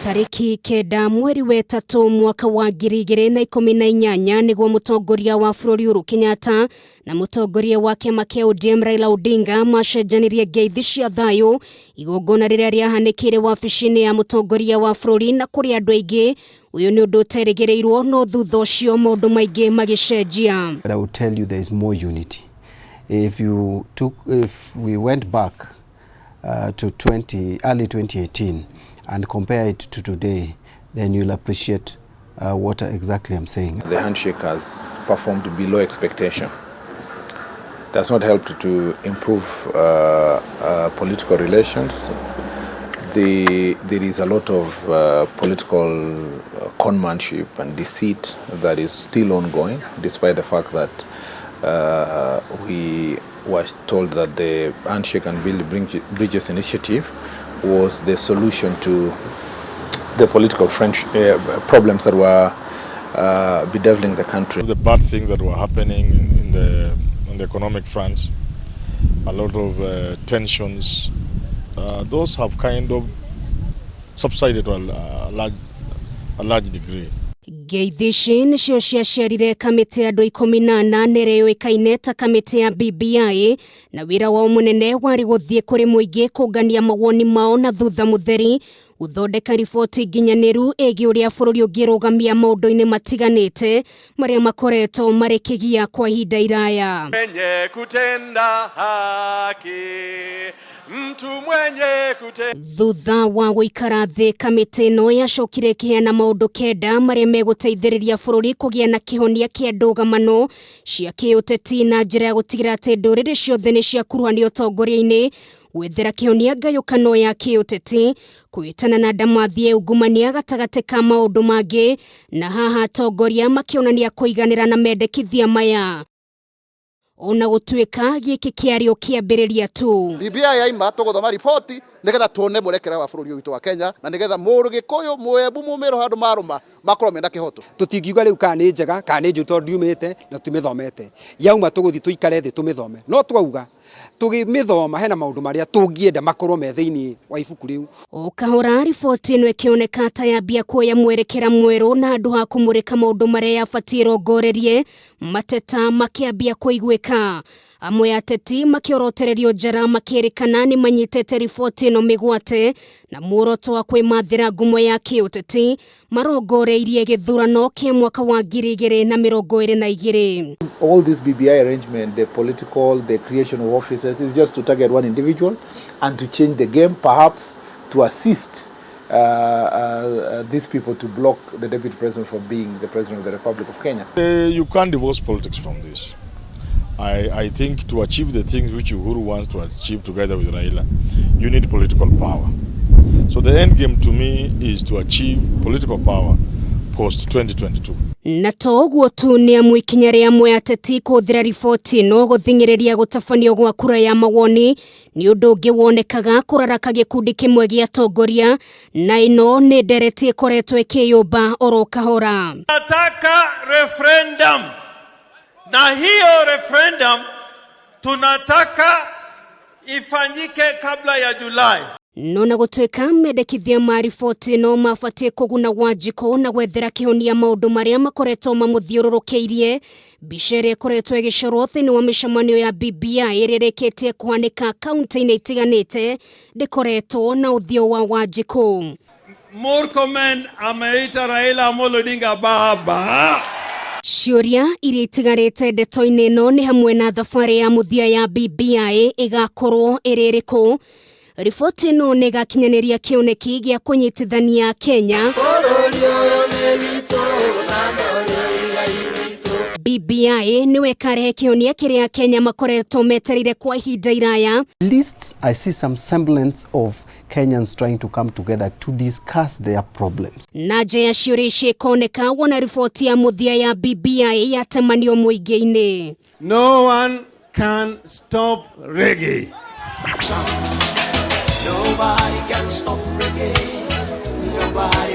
Tarĩki 9 mweri 3 mwaka wa 2018 nĩguo mũtongoria wa bũrũri Uhuru Kenyatta na mũtongoria wa kĩama kĩa ODM Raila Odinga macenjanirie ngeithi cia thayũ, igongona rĩrĩa rĩahanĩkĩire wabici-inĩ ya mũtongoria wa bũrũri na kũrĩ andũ aingĩ. Ũyũ nĩ ũndũ ũterĩgĩrĩirwo, no thutha ũcio maũndũ maingĩ magĩcenjia. But I will tell you there is more unity. If we went back to early 2018 and compare it to today, then you'll appreciate what exactly I'm saying. The handshake has performed below expectation. Does not help to improve political relations. There is a lot of political conmanship and deceit that is still ongoing, despite the fact that we were told that the Handshake and Build Bridges initiative was the solution to the political French problems that were bedeviling the country. The bad things that were happening on the economic front, a lot of tensions, those have kind of subsided to a large degree. Ngeithi ici nĩcio ciaciarire kamĩtĩ ya andũ 14 na ĩrĩa yũĩkaine ta kamĩtĩ ya BBI, na wĩra wao mũnene warĩ gũthiĩ kũrĩ mũingĩ kũngania mawoni mao na thutha mũtheri gũthondeka riboti nginyanĩru ĩgiĩ ũrĩa bũrũri ũngĩrũgamia maũndũ-inĩ matiganĩte marĩa makoretwo marĩ kĩgia kwa ihinda iraya. Mwenye kutenda haki, mtu mwenye kutenda. Thutha wa gũikara thĩ, kamĩtĩ ĩno yacokire ĩkĩheana maũndũ 9 marĩa megũteithĩrĩria bũrũri kũgĩa na kĩhonia kĩa ndũgamano cia kĩũteti na njĩra ya gũtigĩrĩra atĩ ndũrĩrĩ ciothe nĩ ciakuruhanio ũtongoria-inĩ, gwethera kĩhonia ngayũkano ya kĩũteti, kwĩtana na ndamathie ungumania gatagatĩ ka maũndũ mangĩ, na haha atongoria makĩonania kũiganĩra na mendekithia maya, ona gũtuĩka gĩkĩ kĩarĩ o kĩambĩrĩria tu. BBI yaima tũgũthoma riboti nĩgetha tuone mwerekera wa bũrũri ũyũ witũ wa Kenya, na nĩgetha mũrũ Gĩkũyũ, Mũembu, Mũmĩrũ handũ marũma makorwo mena kĩhoto. Tũtingiuga rĩu kana nĩ njega kana nĩ njũru tondũ ndiumĩte na tũmĩthomete. Yauma tũgũthiĩ tũikare thĩ tũmĩthome, no twauga tũgĩmĩthoma hena maũndũ marĩa tũngĩenda makorwo me thĩinĩ wa ibuku rĩu. O kahora riboti ĩno ĩkĩoneka ta yambia kuoya mwerekera mwerũ, na handũ ha kũmũrĩka maũndũ marĩa yabatiĩ ĩrongorerie, mateta makĩambia kũiguĩka, amwe ateti makĩorotererio njara makĩrĩkana nĩ manyitĩte riboti ĩno mĩgwate na muoroto wa kwĩmathĩra ngumo ya kĩũteti marongoreirie gĩthurano kĩa mwaka wa 2022. All this BBI arrangement, the political, the creation of offices, is just to target one individual and to change the game, perhaps to assist these people to block the deputy president from being the president of the Republic of Kenya. You can't divorce politics from this. I think to achieve the things which Uhuru wants to achieve together with Raila, you need political power. So the end game to me is to achieve political power post 2022. Na to ũguo tu, nĩ amu ikinya rĩa amwe ateti kũhũthĩra riboti ĩno gũthing'ĩrĩria gũtabanio gwa kura ya mawoni nĩ ũndũ ũngĩ wonekaga kũraraka gĩkundi kĩmwe gĩa atongoria, na ĩno nĩ ndereti ĩkoretwo ĩkĩyũmba oro kahora. Tunataka referendum, na hiyo referendum tunataka ifanyike kabla ya Julai. No na gũtuĩka mendekithia ma riboti ĩno mabatiĩ kũguna Wanjikũ na gwethera kĩhonia maũndũ marĩa makoretwo mamũthiũrũrũkĩirie, mbica ĩrĩa ĩkoretwo ĩgĩcorwo thĩinĩ wa mĩcemanio ya BBI ĩrĩa ĩrĩkĩtie kũhanĩka kaunti-inĩ itiganĩte ndĩkoretwo na ũthiũ wa Wanjikũ. Murkomen ameita Raila Amolo Odinga baba. Ciũria iria itigarĩte ndeto-inĩ ĩno nĩ hamwe na thabarĩ ya mũthia ya BBI ĩgakorwo ĩrĩ ĩrĩkũ, riboti ĩno nĩ ĩgakinyanĩria kĩoneki gĩa kũnyitithania Kenya, BBI nĩwe ĩkarehe kĩhonia kĩrĩa Kenya makoretwo metereire kwa ihinda iraya? At least I see some semblance of Kenyans trying to come together to discuss their problems. Na nja ya ciũria ici ĩkoneka wona riboti ya mũthia ya BBI yatemanio mũingĩ-inĩ. No one can stop reggae. Nobody can stop reggae. Nobody.